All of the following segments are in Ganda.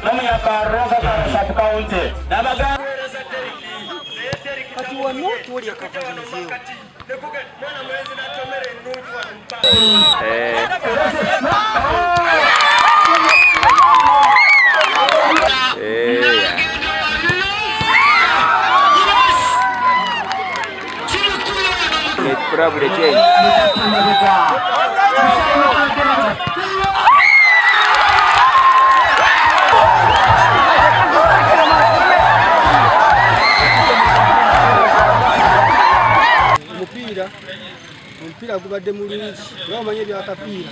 N'omunyakarooza sub-county n'abagamba Kati wano tewali akavalinzeewo. Probably change. Omupiira omupiira gubadde mulungi era omanyi ebyakapiira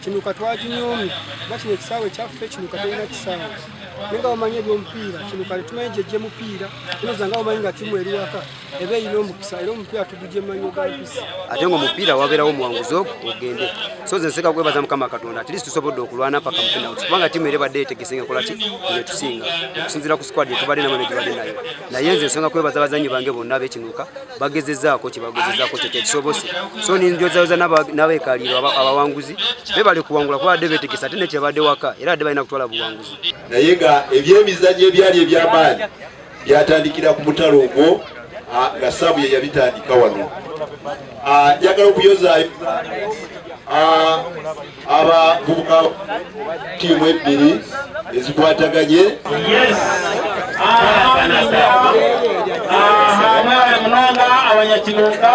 kinuka twaginyoomye kuba kino ekisaawe kyaffe kinuka terina kisaawe naye nga bamanyi ebyomupiira kinuka tetumanyi gyejje mupiira inoza nga bamanyi nga tiimu eri waka eba erina omukisa era omupiira tugugye manyo ga mpisi. Ate nga omupiira wabeerawo omuwanguzi ogwo ogende, so nze nseka kwebaza Mukama Katonda, at least tusobodde okulwana paka mu penalty, kubanga tiimu era ebadde yetegese nga ekola ki ng'etusinga okusinziira ku squad gyetubadde namwe negibadde nayo. Naye nze nsonga kwebaza bazannyi bange bonna ab'ekinuka bagezezaako kye bagezezaako kye kyekisobose, so ninjozayoza n'abeekaliiro abawanguzi bebale kuwangula kuba badde betegese ate nekyebadde waka era badde balina kutwala buwanguzi. Naye nga ebyemizannyo ebyali eby'amaanyi byatandikira ku mutalo ogwo nga Saamu ye yabitandika wano. Njagala okuyozaayo abavubuka ttiimu ebbiri ezikwataganye. Yes. Mwebale munonga abanyakinuka,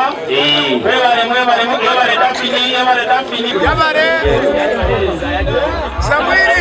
mwebale, mwebale, mwebale Dafini, mwebale Dafini. Yabale Samwiri.